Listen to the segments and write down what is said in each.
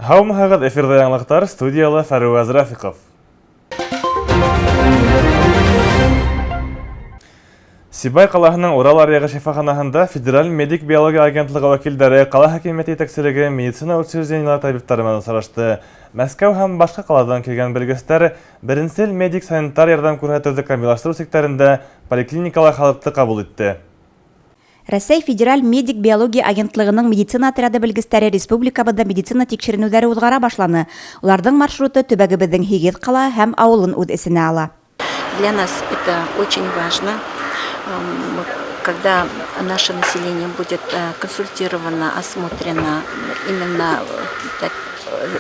Һаумыһығыҙ, эфирҙа яңылыҡтар, студияла Фәруаз Рафиҡов. Сибай ҡалаһының Урал аръяғы шифаханаһында Федераль медик биология агентлығы вәкилдәре, ҡала хакимиәте етәкселеге, медицина учреждениелары табиптары менән осрашты. Мәскәү һәм башҡа ҡалаларҙан килгән белгестәр беренсел медик-санитар ярҙам күрһәтеүҙе камиллаштырыу сиктәрендә поликлиникала халыҡты ҡабул итте. Рәсәй Федераль медик биология агентлығының медицина отряды белгестәре республикабыҙҙа медицина тикшеренеүҙәре уҙғара башланы. Уларҙың маршруты төбәгебеҙҙең һигеҙ ҡалаһы һәм ауылын үҙ эсенә ала. Для нас это очень важно, когда наше население будет консультировано, осмотрено именно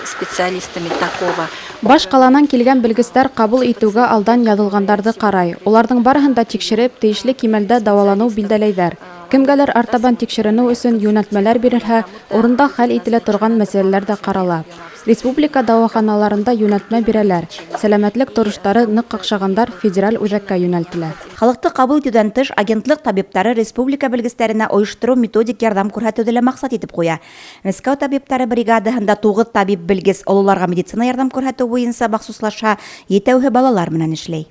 специалистами такого. Баш ҡаланан килгән белгестәр ҡабул итеүгә алдан яҙылғандарҙы ҡарай. Уларҙың барыһын да тикшереп, тейешле кимәлдә дауаланыу билдәләйҙәр. Кемгәлер артабан тикшеренеү өсөн йүнәлтмәләр бирелһә, урында хәл ителә торған мәсьәләләр ҙә ҡарала. Республика дауаханаларында йүнәлтмә бирәләр. Сәләмәтлек тороштары ныҡ ҡаҡшағандар федераль үҙәккә йүнәлтелә. Халыҡты ҡабул итеүҙән тыш, агентлыҡ табиптары республика белгестәренә ойоштороу методик ярҙам күрһәтеүҙе лә маҡсат итеп ҡуя. Мәскәү табиптары бригадаһында 9 табип белгес ололарға медицина ярҙам күрһәтеү буйынса махсуслаша, етәүһе балалар менән эшләй.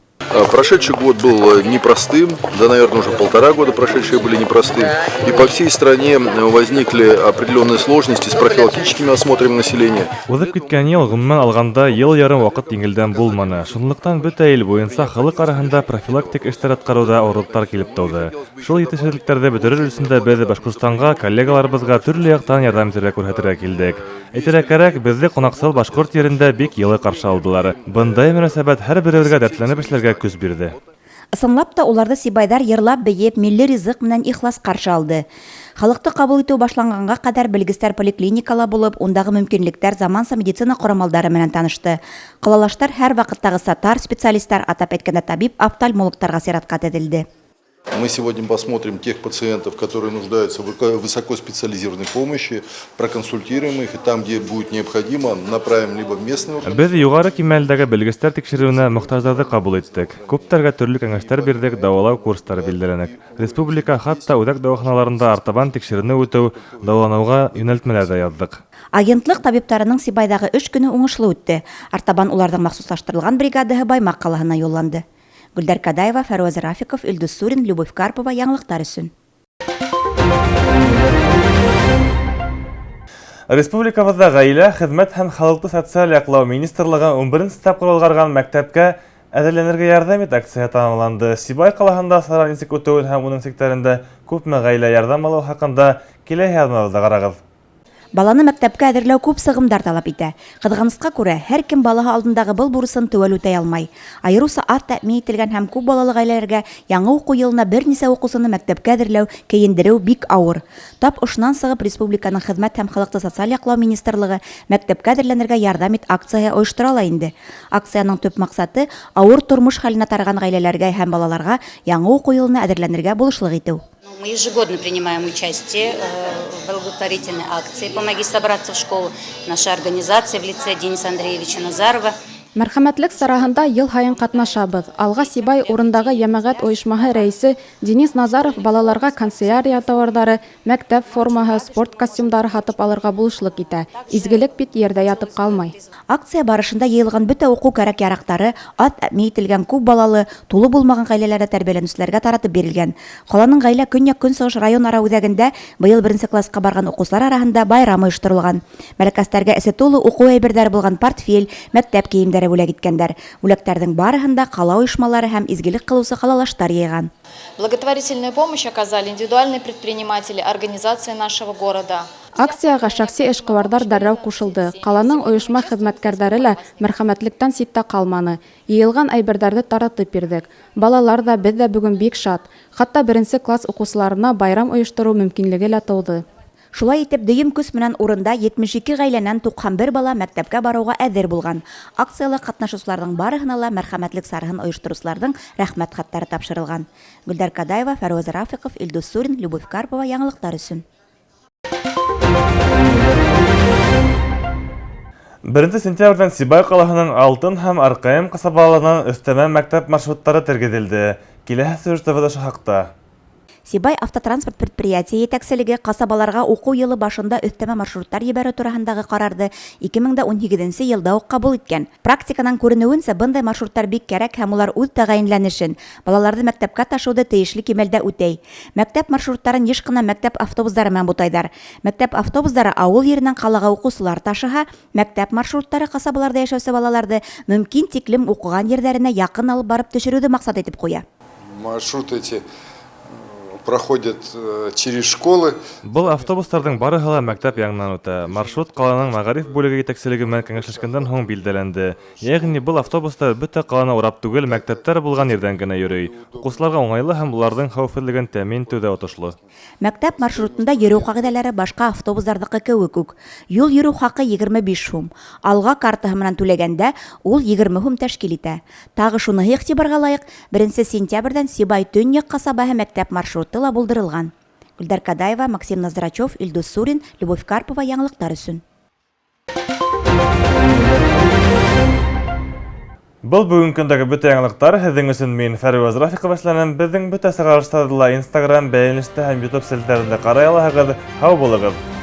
Прошедший год был непростым, да, наверное, уже 1,5 года прошедшие были непростым. И по всей стране возникли определенные сложности с профилактическими осмотрами населения. Уҙып киткән йыл, ғөмүмән алғанда, йыл ярым ваҡыт еңелдән булманы. Шунлыҡтан бөтә ил буйынса халыҡ араһында профилактик эштәр атҡарыуҙа ауырлыҡтар килеп тыуҙы. Шул етешһеҙлектәрҙе бөтөрөр өсөн дә беҙ Башҡортостанға, коллегаларыбыҙға төрлө яҡтан ярҙам итергә күрһәтергә килдек. Әйтергә кәрәк, беҙҙе ҡунаҡсыл башҡорт ерендә бик йылы ҡаршы алдылар. Бындай мөнәсәбәт һәр беребеҙгә дәртләнеп эшләргә көс бирҙе. Ысынлап та уларҙы сибайҙар йырлап, бейеп, милли ризыҡ менән ихлас ҡаршы алды. Халыҡты ҡабул итеү башланғанға ҡәҙәр белгестәр поликлиникала булып, ундағы мөмкинлектәр заманса медицина ҡорамалдары менән танышты. Ҡалалаштар һәр ваҡыттағыса тар специалистар, атап әйткәндә табип-офтальмологтарға сиратҡа теҙелде. Мы сегодня посмотрим тех пациентов, которые нуждаются в высокоспециализированной помощи, проконсультируем их, и там, где будет необходимо, направим либо в местные органы. Беҙ юғары кимәлдәге белгестәр тикшереүенә мохтаждарҙы ҡабул иттек. Күптәргә төрлө кәңәштәр бирҙек, дауалау курстары билдәләнек. Республика, хатта үҙәк дауаханаларында артабан тикшеренеү үтеү, дауаланыуға йүнәлтмәләр ҙә яҙҙыҡ. Агентлыҡ табиптарының Сибайҙағы эш көнө уңышлы үтте. Артабан уларҙың махсуслаштырылған бригадаһы Баймаҡ ҡалаһына юлланды. Гөлдәр Кадаева, Фәруаз Рафиков, Илдус Сурин, Любовь Карпова, яңылыҡтар өсөн. Республикабыҙҙа Ғаилә, хеҙмәт һәм халыҡты социаль яҡлау министрлығы 11-нсе тапҡыр уҙғарған мәктәпкә әҙерләнергә ярҙам ит акцияһы тамамланды. Сибай ҡалаһында сара нисек үтеүен һәм уның сиктәрендә күпме ғаилә ярҙам алыу хаҡында киләһе яҙмабыҙҙа ҡарағыҙ. Баланы мәктәпкә әҙерләү күп сығымдар талап итә. Ҡыҙғанысҡа күрә, һәр кем балаһы алдындағы был бурысын теүәл үтәй алмай. Айырыуса аҙ тәьмин ителгән һәм күп балалы ғаиләләргә яңы уҡыу йылына бер нисә уҡыусыны мәктәпкә әҙерләү, кейендереү бик ауыр. Тап ошонан сығып, республиканың Хеҙмәт һәм халыҡты социаль яҡлау министрлығы мәктәпкә әҙерләнергә ярҙам ит акцияһы ойоштора ла инде. Акцияның төп маҡсаты ауыр тормош хәленә тарыған ғаиләләргә һәм балаларға яңы уҡыу йылына әҙерләнергә булышлыҡ итеү. Мы ежегодно принимаем участие в благотворительной акции «Помоги собраться в школу». Наша организация в лице Дениса Андреевича Назарова. Мәрхәмәтлек сараһында йыл һайын ҡатнашабыҙ. Алға Сибай урындағы йәмәғәт ойошмаһы рәйесе Денис Назаров балаларға канцелярия тауарҙары, мәктәп формаһы, спорт костюмдары һатып алырға булышлыҡ итә. Изгелек бит ерҙә ятып ҡалмай. Акция барышында йыйылған бөтә уҡыу кәрәк-яраҡтары аҙ тәьмин ителгән күп балалы, тулы булмаған ғаиләләрҙә тәрбиәләнеүселәргә таратып бирелгән. Ҡаланың ғаилә көньяҡ-көнсығыш район ара үҙәгендә быйыл беренсе класҡа барған уҡыусылар араһында байрам ойошторолған. Бәләкәстәргә эсе тулы уҡыу әйберҙәре булған портфель, мәктәп кейемдәре бүләк иткәндәр. Бүләктәрҙең барыһын да ҡала ойошмалары һәм изгелек ҡылыусы ҡалалаштар йыйған. Благотворительную помощь оказали индивидуальные предприниматели, организации нашего города. Акцияға шәхси эшҡыуарҙар дәррәү ҡушылды. Ҡаланың ойошма хеҙмәткәрҙәре лә мәрхәмәтлектән ситтә ҡалманы. Йыйылған әйберҙәрҙе таратып бирҙек. Балалар ҙа, беҙ ҙә бөгөн бик шат. Хатта беренсе класс уҡыусыларына байрам ойоштороу мөмкинлеге лә тыуҙы. Шулай итеп, дөйөм көс менән урында 72 ғаиләнән 91 бала мәктәпкә барыуға әҙер булған. Акцияла ҡатнашыусыларҙың барыһына ла мәрхәмәтлек сараһын ойоштороусыларҙың рәхмәт хаттары тапшырылған. Гөлдәр Кадаева, Фәруаз Рафиҡов, Илдус Сурин, Любовь Карпова, яңылыҡтар өсөн. 1 сентябрҙән Сибай ҡалаһының Алтын һәм Арҡайым ҡасабаларынан өҫтәмә мәктәп маршруттары тергеҙелде. Киләһе сюжетыбыҙ ошо хаҡта. Сибай автотранспорт предприятие етәкселеге ҡасабаларға уҡыу йылы башында өҫтәмә маршруттар ебәреү тураһындағы ҡарарҙы 2018 йылда уҡ ҡабул иткән. Практиканан күренеүенсә, бындай маршруттар бик кәрәк һәм улар үҙ тәғәйенләнешен, балаларҙы мәктәпкә ташыуҙы тейешле кимәлдә үтәй. Мәктәп маршруттарын йыш ҡына мәктәп автобустары менән бутайҙар. Мәктәп автобустары ауыл еренән ҡалаға уҡыусылар ташыһа, мәктәп маршруттары ҡасабаларҙа йәшәүсе балаларҙы мөмкин тиклем уҡыған ерҙәренә яҡын алып барып төшөрөүҙе маҡсат итеп ҡуя. Маршруты эти проходят через школы. Был автобустарҙың барыһы ла мәктәп янынан үтә. Маршрут ҡаланың мәғариф бүлеге етәкселеге менән кәңәшләшкәндән һуң билдәләнде. Йәғни был автобустар бөтә ҡаланы урап түгел, мәктәптәр булған ерҙән генә йөрөй. Уҡыусыларға уңайлы һәм уларҙың хәүефһеҙлеген тәьмин итеү ҙә отошло. Мәктәп маршрутында йөрөү ҡағиҙәләре башҡа автобустарҙыҡы кеүек үк. Юл йөрөү хаҡы 25 һум. Алға картаһы менән түләгәндә ул 20 һум тәшкил итә. Тағы шуныһы иғтибарға лайыҡ, 1 сентябрҙән Сибай төньяҡ ҡасабаһы мәктәп маршруты ла булдырылған. Гөлдәр Кадаева, Максим Ноздрачев, Илдус Сурин, Любовь Карпова яңылыҡтар өсөн. Был бөгөн көндәге бөтә яңылыҡтар. Һеҙҙең өсөн мин Фәрүәз Рафиҡова эшләнем. Беҙҙең бөтә сығарылыштарҙы ла Instagram, бәйләнештә һәм YouTube селтәрендә ҡарай алаһығыҙ. Һау булығыҙ.